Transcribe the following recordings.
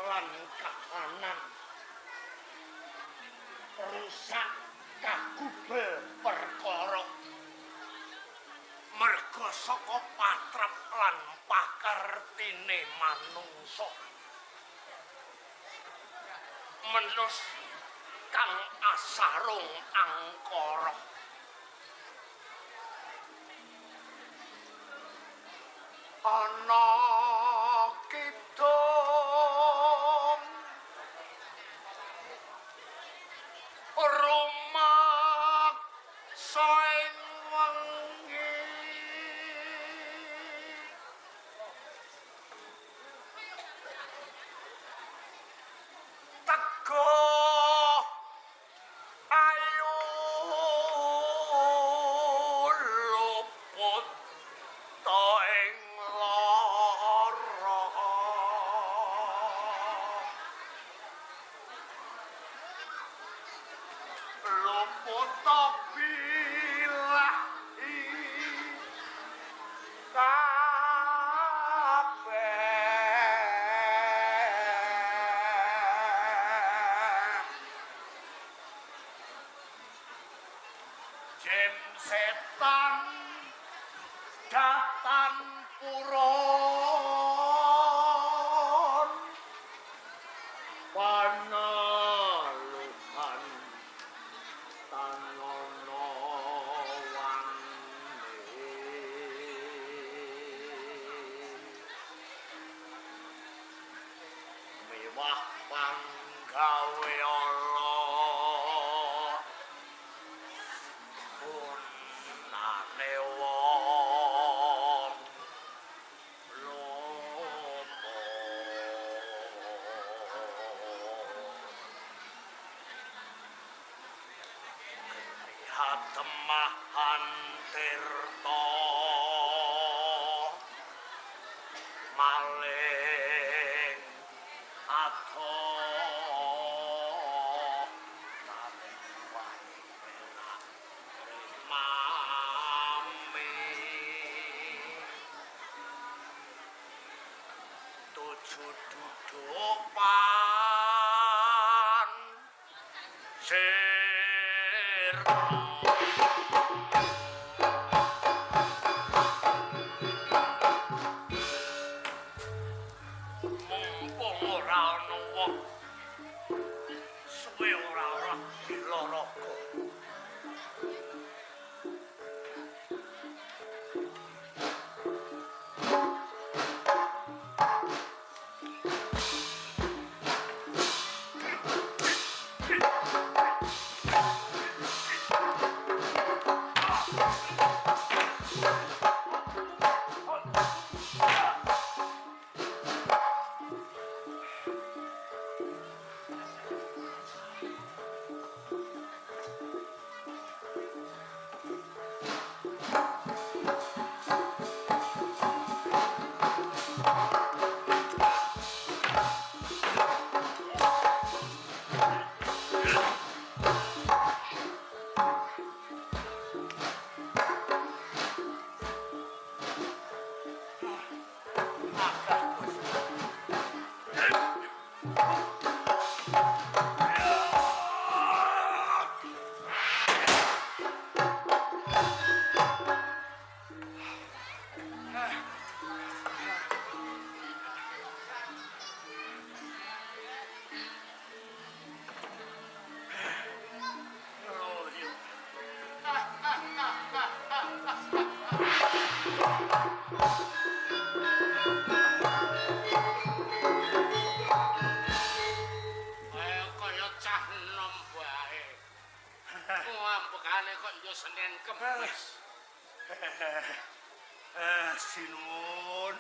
lan kahanan rusak kagubel perkara merga saka patrap lan pakartine manungsa menus kang asarung angkara. Ana kidung rumaksa ing wengi teguh ayu luput ta ing lara luput ta bilahi kabeh jem setan datan purun panaluhan tanono wangi mewah panggawe Allah gunane wong lopo Hatemahan tirta maling ato taring wae perak mami tujuh dudupan sirna. Mumpung ora ana wong suwe ora ora dilaraga. Kaya cah enom wae. Ngambekane kok ya Senin Kemis. Sinuwun.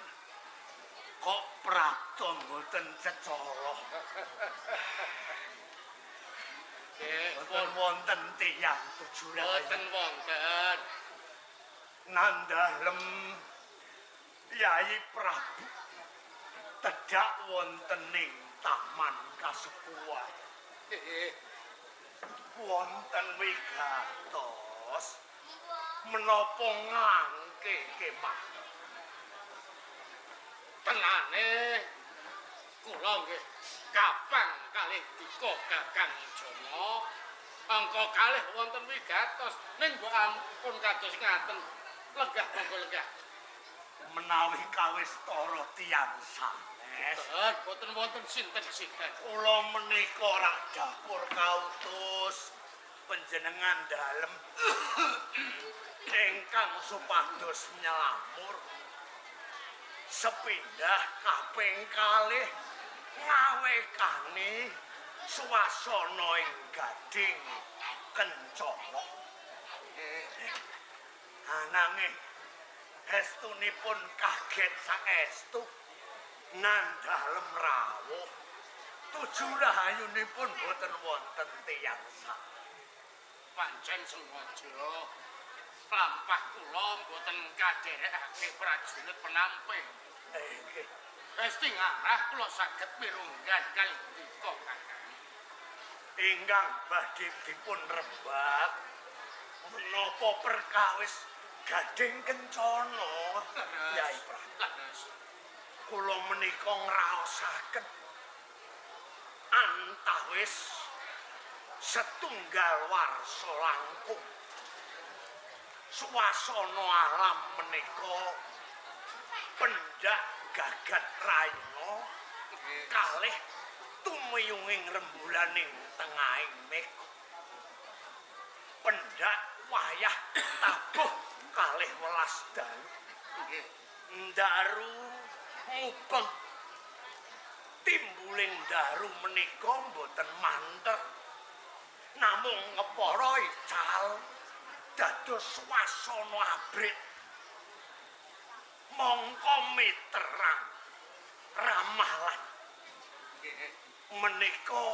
Kok prapta mboten secara. Mboten wonten tiyang tujuan. Mboten wonten. Nandalem Yai Prabu tedhak wonten ing taman kasepuhan. Wonten wigatos menapa nglangke kemah. Tenane Kula nggih kapang kalih dika Kakang Jama. Angka kalih wonten wigatos ning mbok ampun kados ngaten. Lenggah monggo lenggah. Menawi kawistara tiyang sanes. Boten wonten sinten-sinten. Kula menika rak dapur kautus panjenengan dalem ingkang supados nyelamur sepindah kaping kalih ngawekani swasana ing Gading Kencana. Ananging estunipun kaget saestu nandalem rawuh tuju rahayunipun boten wonten tiyang sanes. Pancen sengaja lampah kula mboten kadherekake prajurit penamping. Nggih. Esti ngarah kula saged mirunggan kalih dika Kakang. Ingkang badhe dipun rebak menapa perkawis Gading Kencana Yai Prabu. Kula menika ngraosaken antawis setunggal warsa langkung swasana alam menika pendak gagat rayana kalih tumiyunging rembulaning tengahing mega pendak wayah tabuh kalih welas dalu ndaru mubeng timbuling daru menika mboten manter namung ngepara ical dados swasana abrit mongko miterang ramalan menika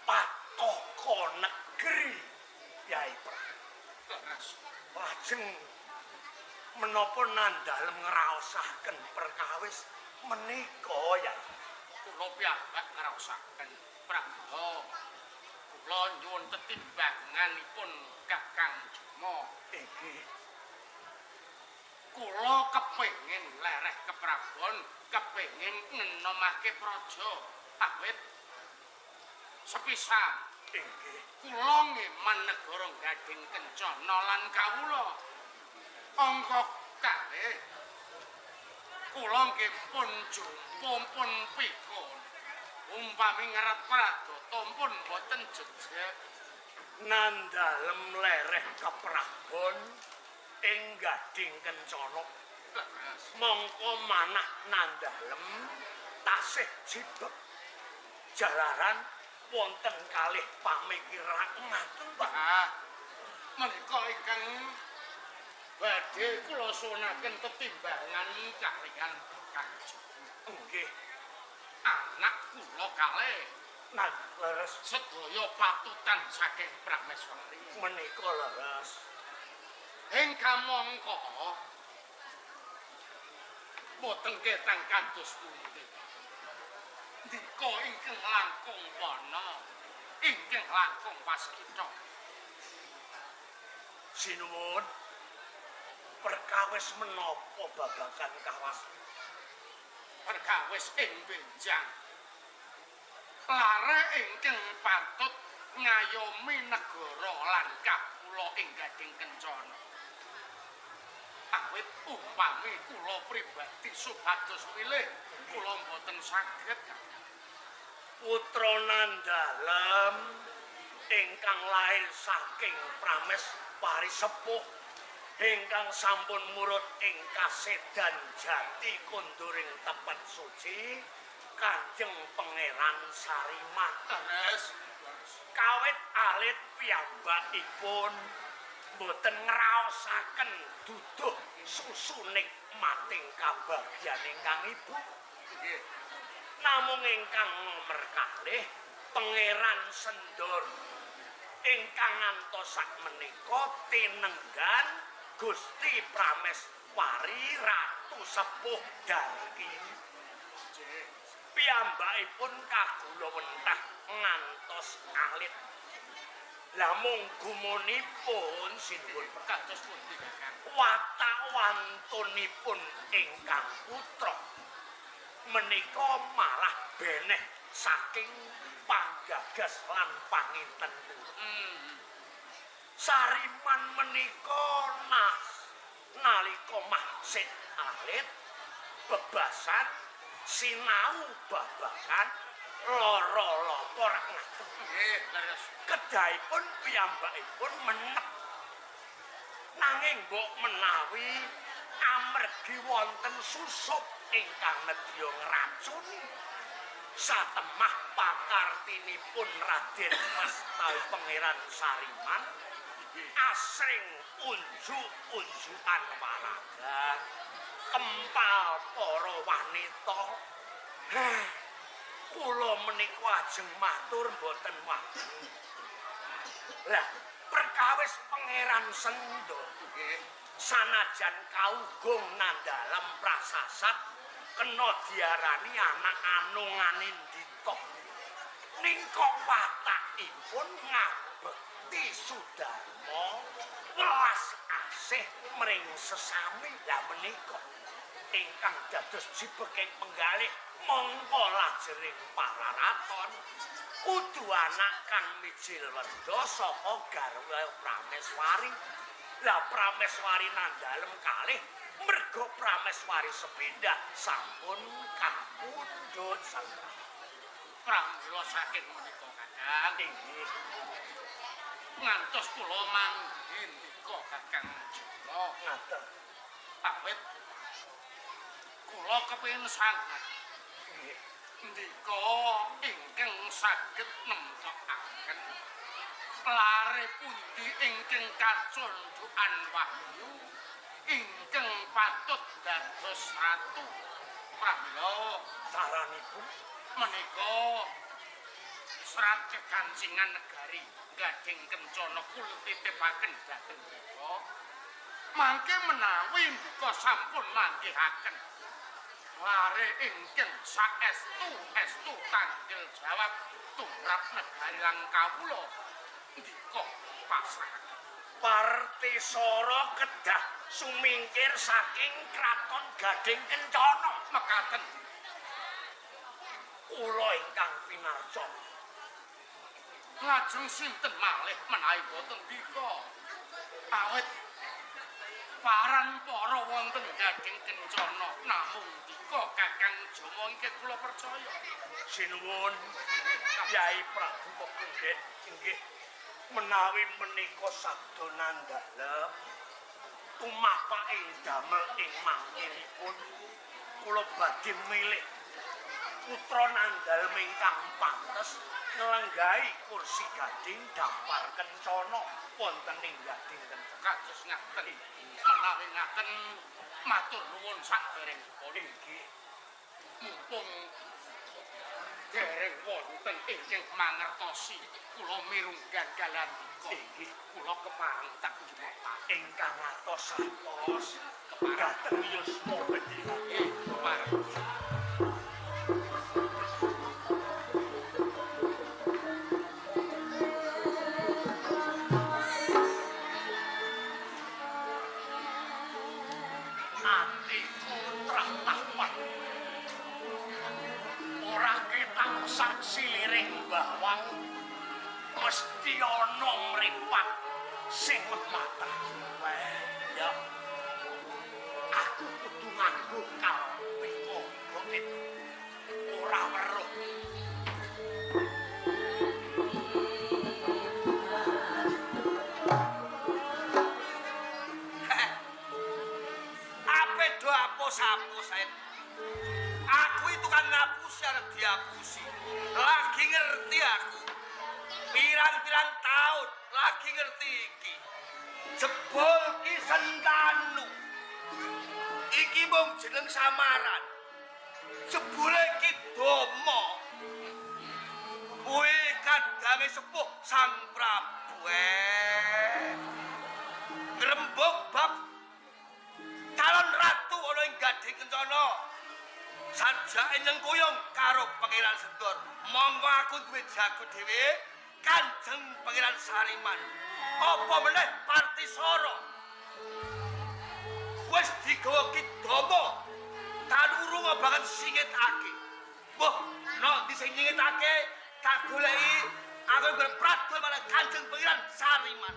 pataka negeri Yai Prabu. Lajeng menapa nandalem ngraosaken perkawis menika Yai? Kula piyambak ngraosaken Prabu. Kula nyuwun tetimbanganipun Kakang Jama. Inggih. Kula kepengin lereh keprabon, kepengin ngenomake praja awit sepisan. Inggih. Kula ngeman negara Gading Kencana lan kawula. Angka kalih kula nggih pun jumpa pun pikun. Umpami ngerat pradata pun boten jejeg. Nandalem lereh keprabon ing Gading Kencana mongko manah nandalem tasih jibeg jalaran wonten kalih pamikiran ngaten Pak. Menika ingkang badhe kula suwunaken tetimbangan kaliyan Kakang Jama. Nggih. Anak kula kalih nan leres sedaya patutan saking Prameswari. Menika leres. Ing kamangka boten ketang kados pundi. Ndika ingkang langkung wana, ingkang langkung waskita. Sinuwun, perkawis menapa babagan kawas? Perkawis ing benjang. Lare ingkang patut ngayomi negara lan kawula ing Gading Kencana. Awit umpami kula pribadi supados milih, kula mboten saged. Putra nandalem ingkang lair saking Prameswari sepuh ingkang sampun murut ing kasedan jati konduring tepet suci Kanjeng Pangeran Sariman. Leres. Kawit alit piyambakipun mboten ngraosaken duduh susu nikmating kabagyan ingkang ibu. Nggih. Namung ingkang nomer kalih Pangeran Sendor ingkang ngantos sakmenika tinenggan Gusti Prameswari Ratu Sepuh Darki. Piyambakipun kagula wentah ngantos alit. Lah mung gumunipun sinuwun kados pundi Kakang? Watak wantunipun ingkang putra menika malah Weneh saking panggagas lan panginten kula. Sariman menika nalika masih alit bebasan sinau babagan lara lapa ngaten. Nggih, leres. Kedahipun piyambakipun menep. Nanging mbok menawi amergi wonten susup ingkang nedya ngracuni satemah pakartinipun Raden Mas utawi Pangeran Sariman asring unjuk-unjukan waraga kempal para wanita. Kula menika ajeng matur mboten wani. Lah, perkawis Pangeran Sendha Nggih. Sanajan kaugung nandalem prasasat kena diarani anak anung anindita. Ning kok watakipun ngabekti sudarma welas asih mring sesami. Lah menika ingkang dados jibeking penggalih mongko lajering pararaton kudu anak kang mijil wendha saka garwa Prameswari. Lah Prameswari nandalem kalih merga Prameswari sepindah sampun kapundhut sang Pramila saking menika Kakang. Inggih. Ngantos kula manggi ndika Kakang Joko. Ngaten. Awit kula kepengin sanget Nggih. ndika ingkang saged nemtokaken lare pundi ingkang kacundhukan wahyu ingkang patut dados ratu. Pramila Saranipun menika serat kekancingan negari Gading Kencana kula titipaken dhateng ndika. Mangke menawi ndika sampun manggihaken lare ingkang saestu estu tanggel jawab tumrap negari lan kawula ndika pasrahaken. Partisara kedah sumingkir saking kraton Gading Kencana. Mekaten Kula ingkang pinarca lajeng sinten malih menawi boten ndika? Awit paran para wonten Gading Kencana namung ndika Kakang Jama ingkang kula percaya. Sinuwun Kyai Prabu Pepundhen inggih menawi menika sabda nandalem tumapak ing damel ing mangkinipun kula badhe milih putra nandalem ingkang pantes nglenggahi kursi gading dampar kencana wonten ing Gading Kencana. Kados ngaten. Menawi ngaten matur nuwun saderengipun. Inggih. Mumpung dereng wonten ingkang mangertosi kula mirunggan kaliyan ndika. Inggih. Kula kepareng tak njupuk Ingkang atos-atos kepareng. Dhateng yuswa panjenengan. Nggih, kepareng. Atiku tratahwan ora ketang saksi liring bawang mesti ana mripat sing matah. Weh, ya aku kudu nganggo kalpika gaib ora weruh. Ape do apus-apus ae. Aku itu kan ngapusi arep diapusi. Lagi ngerti aku. Pirang-pirang tahun lagi ngerti iki. Jebul ki Sentanu. Iki mung jeneng samaran. Jebule ki Dama. Kuwi kadange sepuh Sang Prabu. Ngrembug bab calon ratu ana ing Gading Kencana. Sajake nyengkuyung karo Pangeran Sendor. Monggo aku duwe jago dhewe, Kanjeng Pangeran Sariman. Apa meneh Partisara? Wis digawa Ki Dama. Tanurunga banget singitake. Wah, no ndi sing nyingitake tak goleki aku golek pradol marang Kanjeng Pangeran Sariman.